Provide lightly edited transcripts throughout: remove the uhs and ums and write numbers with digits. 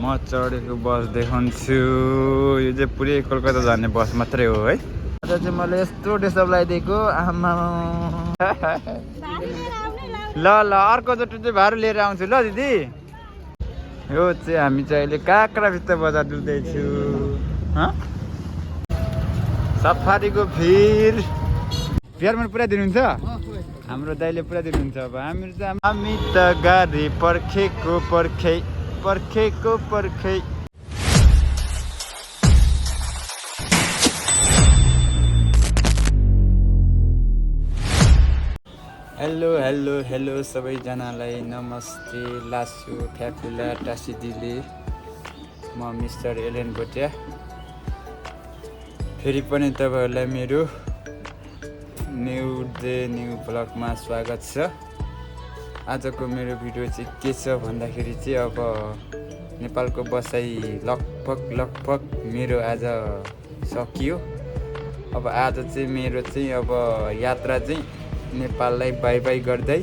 म चढेको बस देखाउँछु। यो चाहिँ पुरै कलकत्ता जाने बस मात्रै हो है। आज चाहिँ मैले यस्तो डिस्टर्ब लगाइदिएको आमा। ल ल अर्कोचोटि चाहिँ भारू लिएर आउँछु ल दिदी। यो चाहिँ हामी चाहिँ अहिले काँक्राभित्र बजार डुल्दैछु। सफारीको भिड बिहारमा पुरा दिनुहुन्छ। हाम्रो दाइले पुरा दिनुहुन्छ। अब हामी त गाडी पर्खेको पर्खे। हेलो सबैजनालाई नमस्ते। लासु फ्याफुला टासी दिदी। म मिस्टर एलेन भोटिया। फेरि पनि तपाईँहरूलाई मेरो न्यू ब्लगमा स्वागत छ। आजको मेरो भिडियो चाहिँ के छ भन्दाखेरि चाहिँ अब नेपालको बसाइ लगभग मेरो आज सकियो। अब आज चाहिँ मेरो चाहिँ अब यात्रा चाहिँ नेपाललाई बाई बाई गर्दै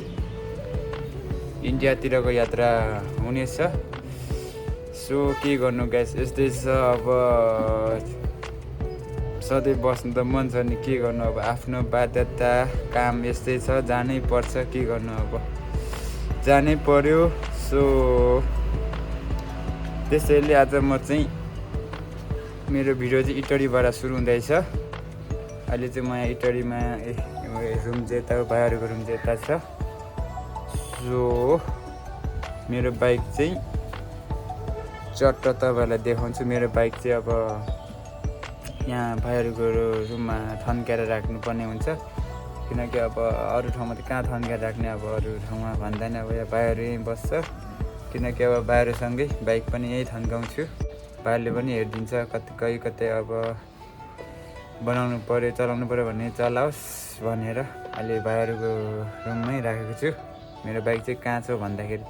इन्डियातिरको यात्रा हुनेछ। सो के गर्नु गाइस, यस्तै छ। अब सधैँ बस्नु त मन छ नि, के गर्नु अब आफ्नो बाध्यता काम यस्तै छ, जानै पर्छ। के गर्नु अब जानै पर्यो। सो त्यसैले आज म चाहिँ मेरो भिडियो चाहिँ इटरीबाट सुरु हुँदैछ। अहिले चाहिँ म यहाँ इटरीमा रुम चाहिँ यता भाइहरूको रुम चाहिँ यता छ। सो मेरो बाइक चाहिँ चट्ट तपाईँहरूलाई देखाउँछु। मेरो बाइक चाहिँ अब यहाँ भाइहरूको रुममा थन्काएर राख्नुपर्ने हुन्छ, किनकि अब अरू ठाउँमा त कहाँ थन्काएर राख्ने। अब अरू ठाउँमा भन्दैन, अब यहाँ भाइहरू यहीँ बस्छ। किनकि अब भाइहरूसँगै बाइक पनि यहीँ थन्काउँछु। भाइहरूले पनि हेरिदिन्छ कतै अब बनाउनु पऱ्यो चलाउनु पऱ्यो भने चलाओस् भनेर अहिले भाइहरूको रुममै राखेको छु। मेरो बाइक चाहिँ कहाँ छ भन्दाखेरि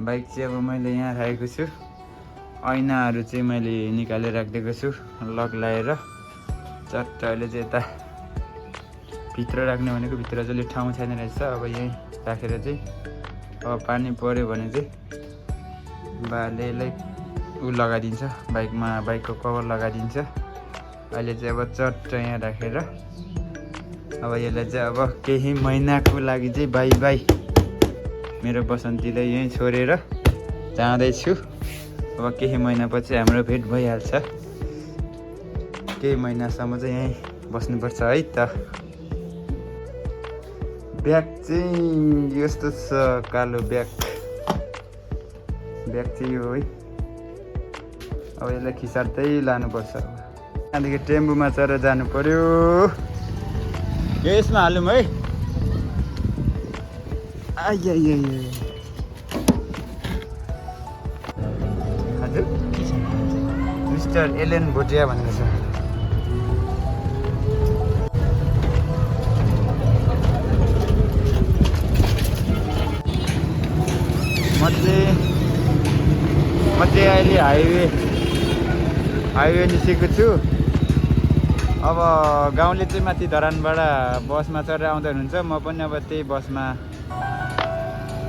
बाइक चाहिँ अब मैले यहाँ राखेको छु। ऐनाहरू चाहिँ मैले निकालेर राखिदिएको छु लक लगाएर। चट्ट अहिले चाहिँ यता भित्र राख्ने भनेको भित्र चाहिँ ठाउँ छैन रहेछ। अब यहीँ राखेर चाहिँ अब पानी पऱ्यो भने चाहिँ बालेलाई लगाइदिन्छ, बाइकको कभर लगाइदिन्छ। अहिले चाहिँ अब चट्ट यहाँ राखेर अब यसलाई चाहिँ अब केही महिनाको लागि चाहिँ बाई बाई मेरो बसन्तीलाई यहीँ छोडेर जाँदैछु। अब केही महिनापछि हाम्रो भेट भइहाल्छ। केही महिनासम्म चाहिँ यहीँ बस्नुपर्छ है त। ब्याग चाहिँ यस्तो छ, कालो ब्याग चाहिँ यो है। अब यसलाई खिसार्दै लानुपर्छ। त्यहाँदेखि टेम्पूमा चढेर जानु पर्यो। यो यसमा हालौँ है। हजुर मिस्टर एलेन भोटिया भनेको छ। म चाहिँ अहिले हाइवे निस्केको छु। अब गाउँले चाहिँ माथि धरानबाट बसमा चढेर आउँदा हुनुहुन्छ। म पनि अब त्यही बसमा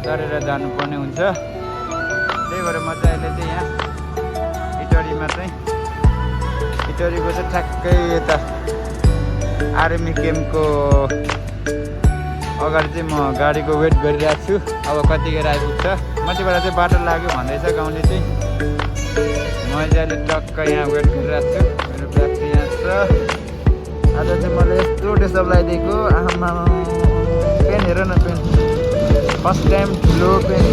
चढेर जानुपर्ने हुन्छ। त्यही भएर म चाहिँ अहिले चाहिँ यहाँ इटरीमा चाहिँ इटरीको चाहिँ ठ्याक्कै यता आर्मी क्याम्पको अगाडि चाहिँ म गाडीको वेट गरिरहेको छु। अब कतिखेर आइपुग्छ। माथिबाट चाहिँ बाटो लाग्यो भन्दैछ गाउँले चाहिँ। म चाहिँ अहिले टक्क यहाँ वेट गरिरहेको छु। मेरो ब्याग चाहिँ यहाँ छ। आज चाहिँ मैले यस्तो डिस्टर्ब लगाइदिएको आमा। पेन हेर न, पेन फर्स्ट टाइम ठुलो पेन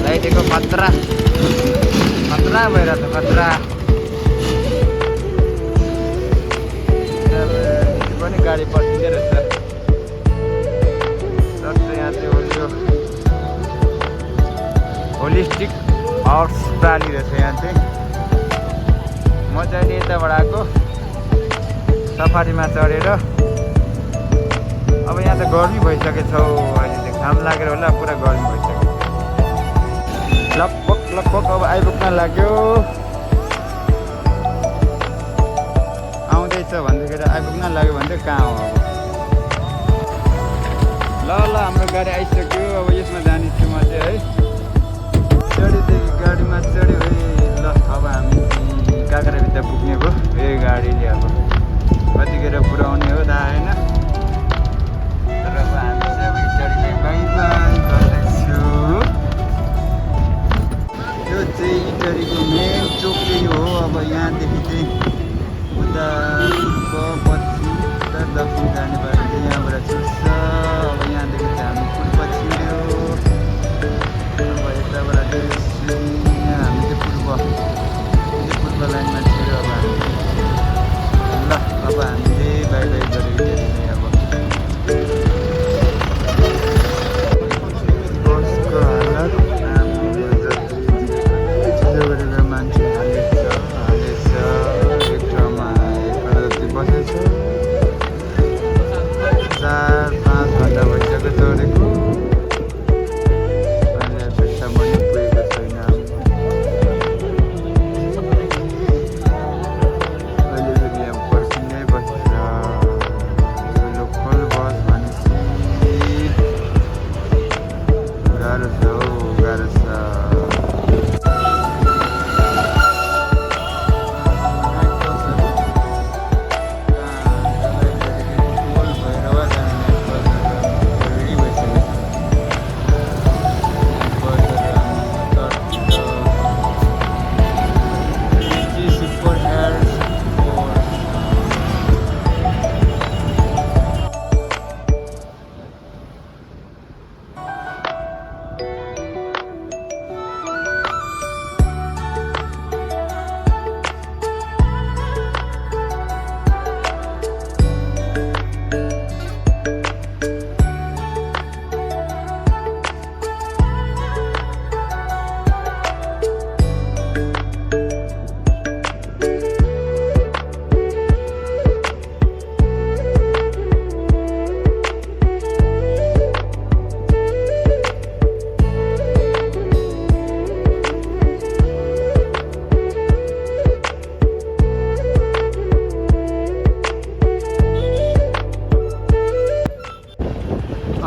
लगाइदिएको। खतरा भइरहेको छ, खतरा। पनि गाडी पर्खिँदै रहेछ। यहाँ चाहिँ होलिस्टिक हस्पिटल रहेछ यहाँ चाहिँ। म चाहिँ अहिले यताबाट आएको सफारीमा चढेर। अब यहाँ त गर्मी भइसकेको छ। अहिले चाहिँ घाम लागेर होला पुरा गर्मी भइसक्यो। लगभग अब आइपुग्न लाग्यो। आउँदैछ भन्दाखेरि आइपुग्न लाग्यो भने चाहिँ कहाँ हो अब। ल हाम्रो गाडी आइसक्यो। अब यसमा जाने छु म चाहिँ है। गाडीमा चढ्यो है। काँक्राभित्र पुग्ने भयो यही गाडीले अब कतिखेर पुऱ्याउने हो थाहा होइन तर अब हामी चाहिँ अब इटरीलाई बाई बाई गर्दैछु यो चाहिँ इटरीको मेन चोक चाहिँ हो अब यहाँदेखि चाहिँ उता पूर्व पश्चिम उत्तर दक्षिण जाने बाटो चाहिँ यहाँबाट छुट्छ अब यहाँदेखि चाहिँ हामी पूर्व छिर्यो अब यताबाट चाहिँ हामी चाहिँ पूर्व लाइनमा छिर्यो अब हामी ल अब हामीले बाई बाई गरेको अब बसको हालत छिटो गरेर मान्छे हालेछ एक ठाउँमा एकपल्ट जति बसेछ 4-5 घन्टा भइसक्यो चढेको अहिले भित्तामा पनि पुगेको छैन अहिले फेरि यहाँ पर्खिँदै बसेर लोकल बस भनेपछि गाह्रो छ हौ गाह्रो छ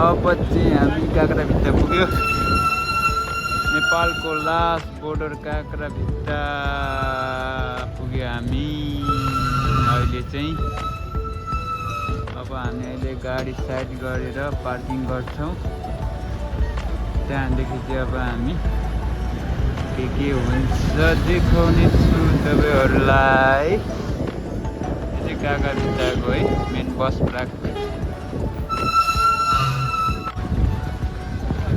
अब चाहिँ हामी काँक्राभित्र पुग्यो नेपालको लास्ट बोर्डर काँक्राभित्र पुग्यो हामी अहिले चाहिँ अब हामी अहिले गाडी साइड गरेर पार्किङ गर्छौँ त्यहाँदेखि चाहिँ अब हामी के हुन्छ देखाउने छु तपाईँहरूलाई यो चाहिँ काँक्राभित्रको है मेन बस प्राक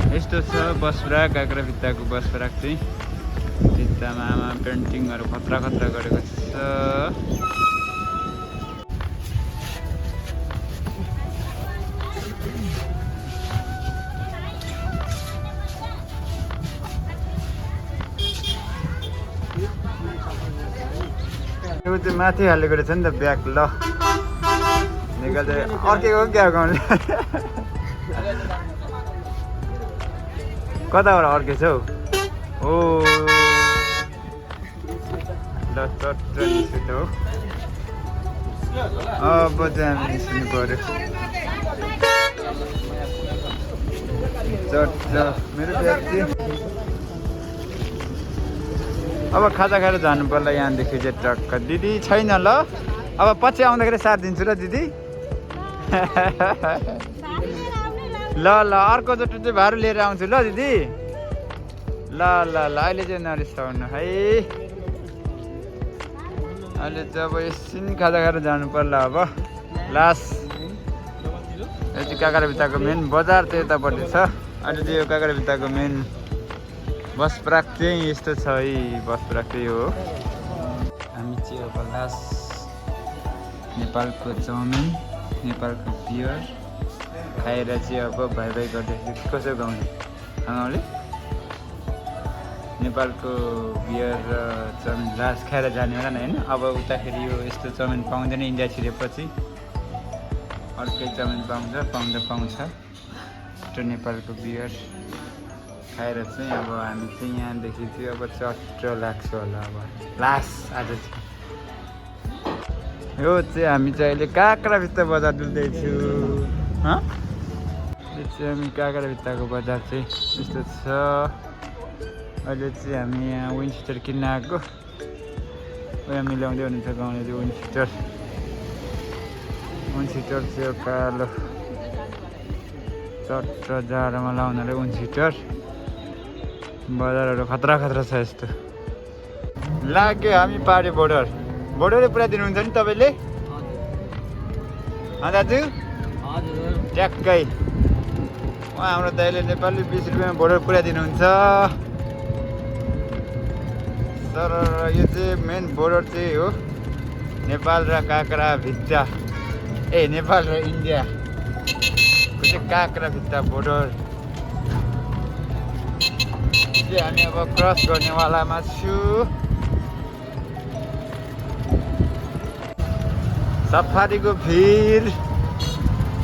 यस्तो छ बस प्राक काँक्राभित्रको बस प्राक चाहिँ भित्तामा आमा पेन्टिङहरू खतरा खतरा गरेको छ यो चाहिँ माथि हालेको रहेछ नि त ब्याग ल निकाल्दै अर्केको क्या गाउँले कताबाट अर्केछ हौ हो ल चट्ट निस्किन्छ हो अब चाहिँ हामी निस्किनु पऱ्यो चट्ट मेरो ब्याग चाहिँ अब खाजा खाएर जानु पर्ला यहाँदेखि चाहिँ टक्क दिदी छैन ल अब पछि आउँदाखेरि साथ दिन्छु र दिदी ल ल अर्कोचोटि चाहिँ भारू लिएर आउँछु ल दिदी ल ल ल अहिले चाहिँ नरिसाउनु है अहिले चाहिँ अब एकछिन खाजा खाएर जानु पर्ला अब लास्ट यो चाहिँ काँक्राभित्रको मेन बजार चाहिँ यतापट्टि छ अहिले चाहिँ यो काँक्राभित्रको मेन बस प्राक चाहिँ यस्तो छ है बस प्राक चाहिँ हो हामी चाहिँ अब लास्ट नेपालको चाउमिन नेपालको बियर खाएर चाहिँ अब भाइ भाइ गर्दैछु कसो गाउने आमाले नेपालको बियर र चाउमिन लास्ट खाएर जाने होला नि होइन अब उताखेरि यो यस्तो चाउमिन पाउँदैन इन्डिया छिरेपछि अर्कै चाउमिन पाउँछ त्यो नेपालको बियर खाएर चाहिँ अब हामी चाहिँ यहाँदेखि चाहिँ अब चट्ट लाग्छ होला अब लास्ट आज चाहिँ यो चाहिँ हामी चाहिँ अहिले काँक्राभित्र बजार डुल्दैछु यो चाहिँ हामी काँक्राभित्रको बजार चाहिँ यस्तो छ अहिले चाहिँ हामी यहाँ विन्चेस्टर किन्न आएको उयो मिलाउँदै हुनुहुन्छ गाउँले चाहिँ उन सिटर चाहिँ कालो चट्ट जाडोमा लाउनाले उन सिटर बजारहरू खतरा खतरा छ यस्तो लाग्यो हामी पहाडी बोर्डरै पुरा दिनुहुन्छ नि तपाईँले दाजु ट्याक्कै हाम्रो दाइले नेपाली 20 रुपियाँमा बोर्डर पुरा दिनुहुन्छ तर यो चाहिँ मेन बोर्डर चाहिँ हो नेपाल र काँक्रा भित्ता नेपाल र इन्डियाको चाहिँ काँक्रा भित्ता बोर्डर चाहिँ हामी अब क्रस गर्नेवालामा छु सफारीको भिड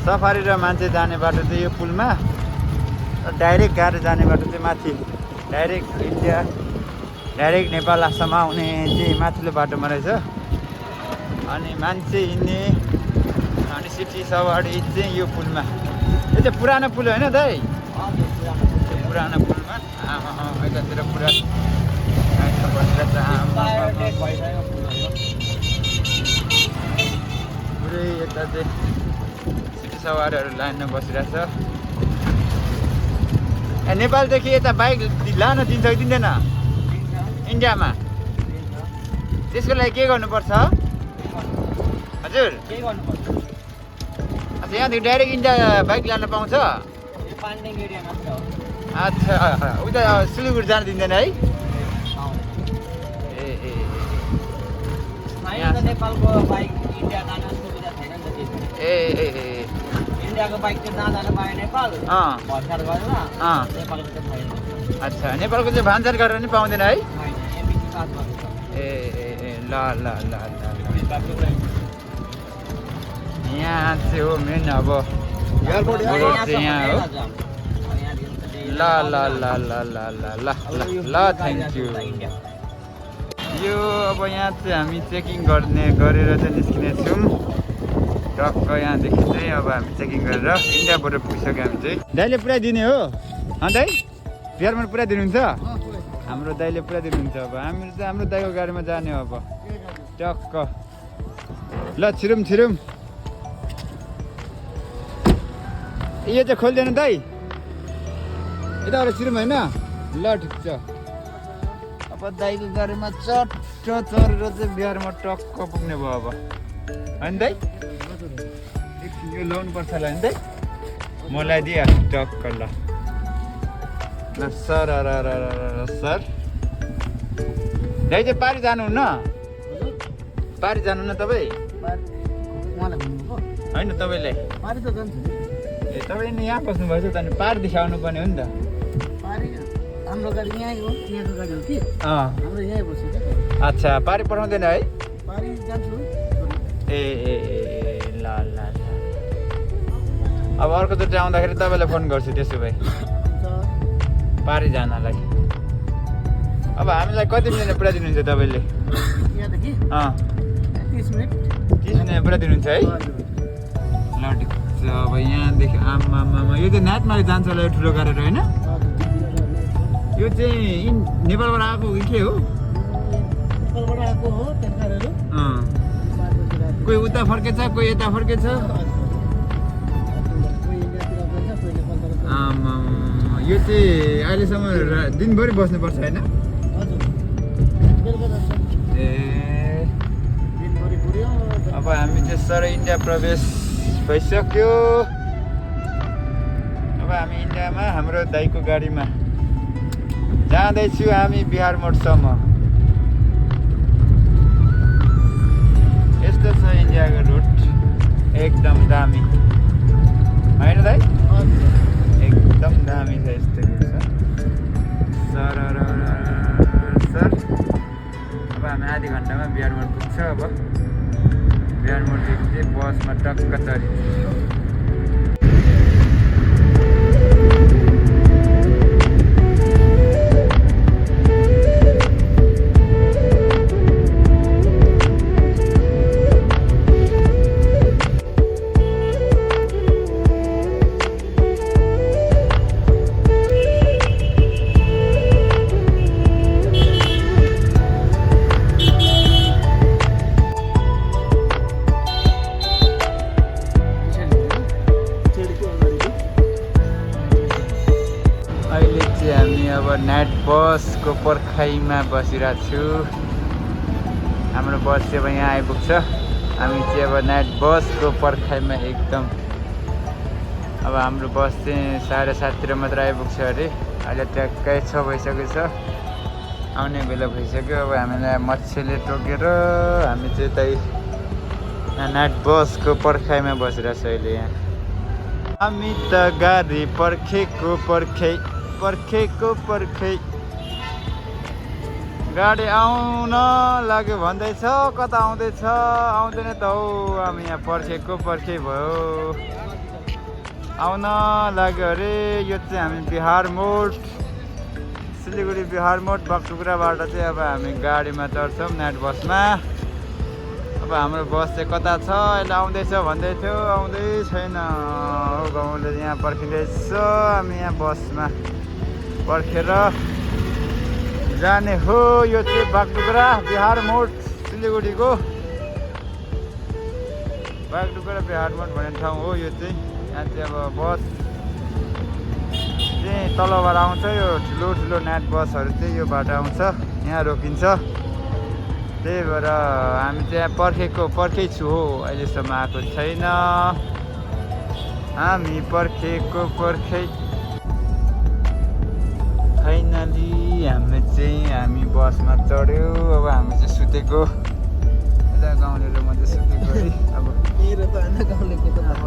सफारी र मान्छे जाने बाटो चाहिँ यो पुलमा डाइरेक्ट गाडी जाने बाटो चाहिँ माथि direct India direct Nepal Assam आउने चाहिँ माथिल्लो बाटोमा रहेछ अनि मान्छे हिँड्ने अनि सिटी सवारी चाहिँ यो पुलमा यो चाहिँ पुरानो पुल होइन दाइ पुरानो पुलमा यतातिर पुरा पुरै यता चाहिँ सिटी सवारीहरू लाइनमा बसिरहेछ नेपालदेखि यता बाइक लान दिन्छ कि दिँदैन इन्डियामा त्यसको लागि के गर्नुपर्छ हजुर अच्छा यहाँदेखि डाइरेक्ट इन्डिया बाइक लान पाउँछ अच्छा उता सिलगढी जान दिँदैन है नेपालको बाइक इन्डिया जान सुविधा छैन नि त इन्डियाको बाइक चाहिँ जान पाए नेपाल भर्खर गरेर नेपालको चाहिँ छैन अच्छा नेपालको चाहिँ भान्सार गरेर नि पाउँदैन है ल ल ल यहाँ चाहिँ हो मेन अब एयरपोर्ट चाहिँ यहाँ हो ल ल ल ल ल ल ल थ्याङ्क यू यो अब यहाँ चाहिँ हामी चेकिङ गरेर चाहिँ निस्किने छौँ टक्क यहाँदेखि चाहिँ अब हामी चेकिङ गरेर इन्डिया बोर्डर पुगिसक्यो हामी चाहिँ दाइले पुरा दिने हो दाइ बिहारमा पुरा दिनुहुन्छ हाम्रो दाइले पुरा दिनुहुन्छ अब हामी चाहिँ हाम्रो दाइको गाडीमा जाने हो अब टक्क ल छिरौँ यो चाहिँ खोल्दैन दाइ यताबाट छिरौँ होइन ल ठिक छ अब दाइको गाडीमा चट्ट चढेर चाहिँ बिहारमा टक्क पुग्ने भयो अब होइन दाइ एकछिन यो ल्याउनु पर्छ होला नि दाइ मलाई दिइहाल्छु टक्क ल सर सर दाइ चाहिँ पारी जानुहुन्न पारी जानुहुन्न तपाईँ होइन तपाईँलाई ए तपाईँले यहाँ बस्नुभएछ त अनि पार देखाउनु पर्ने हो नि त हाम्रो गाडी यहीँ हो यहाँको गाडी हो कि हाम्रो यहीँ बस्छ अच्छा पारी पठाउँदैन है पारी जान्छु ए ल ल अब अर्कोचोटि आउँदाखेरि तपाईँलाई फोन गर्छु त्यसो भए पारी जानलाई अब हामीलाई कति मिनट पुरा दिनुहुन्छ तपाईँले यहाँदेखि 30 मिनट पुरा दिनुहुन्छ है ल ठिक छ अब यहाँदेखि आमामा यो चाहिँ नाइटमा जान्छ होला यो ठुलो गरेर होइन यो चाहिँ नेपालबाट आएको के हो कोही उता फर्केछ कोही यता फर्केछ आमा यो चाहिँ अहिलेसम्म दिनभरि बस्नुपर्छ होइन ए अब हामी चाहिँ सर इन्डिया प्रवेश भइसक्यो अब हामी इन्डियामा हाम्रो दाइको गाडीमा जाँदैछु हामी बिहार मोडसम्म यस्तो छ इन्डियाको रुट एकदम दामी होइन दाइ एकदम दामी छ यस्तो रुट छ सर अब हामी आधी घन्टामा बिहार मोड पुग्छ अब बिहार मोडदेखि चाहिँ बसमा टक्क चढिन्छ बसको पर्खाइमा बसिरहेको छु। हाम्रो बस चाहिँ अब यहाँ आइपुग्छ। हामी चाहिँ अब नाइट बसको पर्खाइमा एकदम। अब हाम्रो बस चाहिँ 7:30 मात्र आइपुग्छ अरे। अहिले ट्याक्कै 6 भइसकेको छ, आउने बेला भइसक्यो। अब हामीलाई मच्छीले टोकेर हामी चाहिँ त्यही नाइट बसको पर्खाइमा बसिरहेको छ अहिले यहाँ। हामी त गाडी पर्खेको पर्खै गाडी आउन लाग्यो भन्दैछ। कता आउँदैछ, आउँदैन त हौ। हामी यहाँ पर्खेको भयो, आउन लाग्यो अरे। यो चाहिँ हामी बिहार मोड, सिलगढी बिहार मोड बागडोग्राबाट चाहिँ अब हामी गाडीमा चढ्छौँ नाइट बसमा। अब हाम्रो बस चाहिँ कता छ अहिले आउँदैछ भन्दै थियो, आउँदै छैन। हो गाउँले यहाँ पर्खिँदैछ। हामी यहाँ बसमा पर्खेर जाने हो। यो चाहिँ बागडोग्रा बिहार मोड, सिलगढीको बागडोग्रा बिहार मोड भन्ने ठाउँ हो यो चाहिँ। यहाँ चाहिँ अब बस चाहिँ तलबाट आउँछ। यो ठुलो नाइट बसहरू चाहिँ यो बाटो आउँछ, यहाँ रोकिन्छ। त्यही भएर हामी चाहिँ पर्खै छु हो, अहिलेसम्म आएको छैन। हामी पर्खेको फाइनली हामी बसमा चढ्यो। अब हामी चाहिँ सुतेको, यता गाउँलेहरू मात्रै सुतेको है। अब मेरो त होइन गाउँलेको त। अब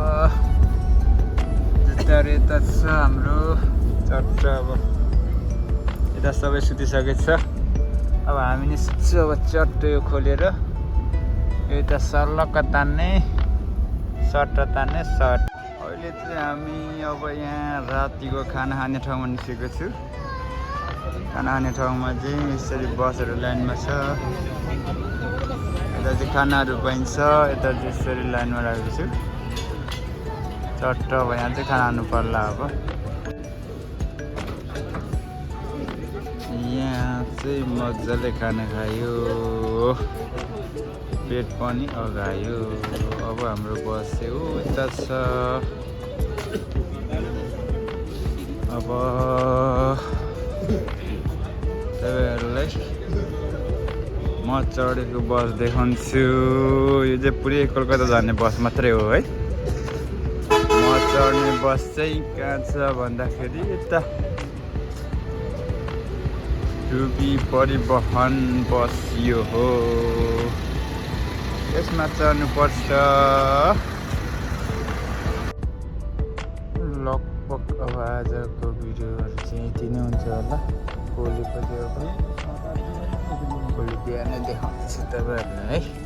जुत्ताहरू यता छ हाम्रो चट्ट। अब यता सबै सुतिसकेको छ। अब हामी नि सुत्छु अब चट्ट यो खोलेर। यो यता सल्लक्क तान्ने सर्ट। अहिले चाहिँ हामी अब यहाँ रातिको खाना खाने ठाउँमा निस्केको छु। खाना खाने ठाउँमा चाहिँ यसरी बसहरू लाइनमा छ। यता चाहिँ खानाहरू पाइन्छ, यता चाहिँ यसरी लाइनमा राखेको छु चट्ट। अब यहाँ चाहिँ खाना खानु पर्ला। अब यहाँ चाहिँ मजाले खाना खायो, पेट पनि अगायो। अब हाम्रो बस चाहिँ उता छ। अब तपाईँहरूलाई म चढेको बस देखाउँछु। यो चाहिँ पुरै कलकत्ता जाने बस मात्रै हो है। म चढ्ने बस चाहिँ कहाँ छ भन्दाखेरि यता टुबी परिवहन बस यो हो, यसमा चढ्नुपर्छ। लगभग अब आजको भिडियोहरू चाहिँ यति नै हुन्छ होला। भोलि बिहानै देखाउँछु तपाईँहरूलाई है।